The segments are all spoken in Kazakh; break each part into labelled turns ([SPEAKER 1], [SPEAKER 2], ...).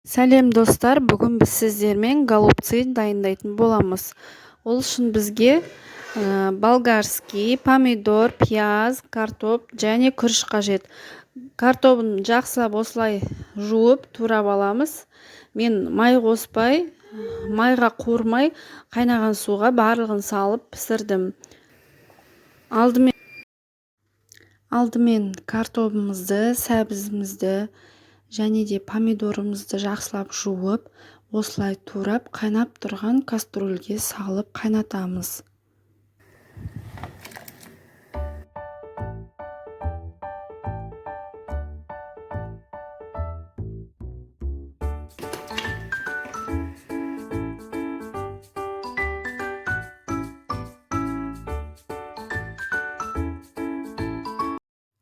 [SPEAKER 1] Сәлем, достар! Бүгін біз сіздермен голубцы дайындайтын боламыз. Ол үшін бізге болгарский помидор, пияз, картоп және күріш қажет. Картобын жақсылап осылай жуып, турап аламыз. Мен май қоспай, майға қуырмай, қайнаған суға барлығын салып пісірдім. Алдымен картобымызды, сәбізімізді және де помидорымызды жақсылап жуып, осылай турап, қайнап тұрған кастрюльге салып қайнатамыз.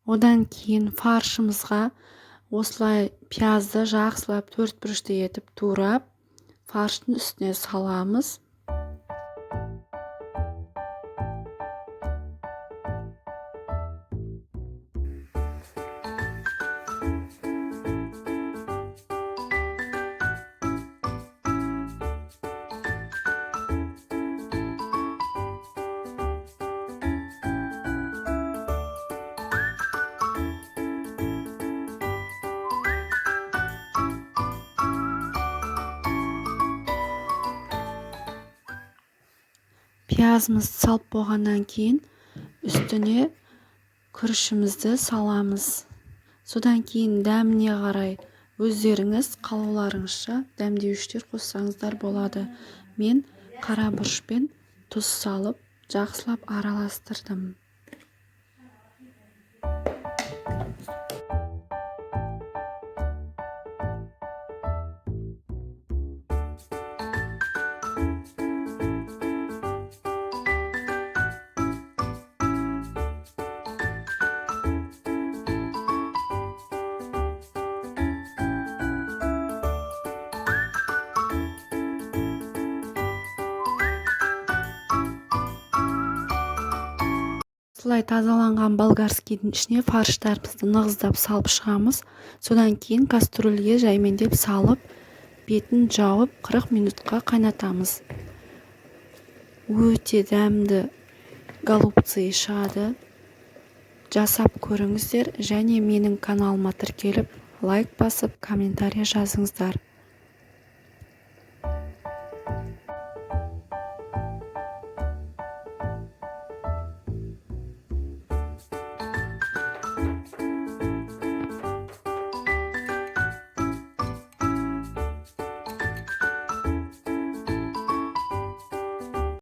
[SPEAKER 1] Одан кейін фаршымызға осылай пиязды жақсылап төрт бұрышты етіп турап, фарштың үстіне саламыз. Пиязымызды салып болғаннан кейін үстіне күрішімізді саламыз. Содан кейін дәміне қарай өздеріңіз қалауларыңызша дәмдеуіштер қоссаңыздар болады. Мен қара бұрыш пен тұз салып жақсылап араластырдым. Осылай тазаланған болгарскийдің ішіне фарштарымызды нығыздап салып шығамыз. Содан кейін кастрюльге жаймендеп салып, бетін жауып 40 минутқа қайнатамыз. Өте дәмді голубцы шығады. Жасап көріңіздер және менің каналыма тіркеліп, лайк басып, комментарий жазыңыздар.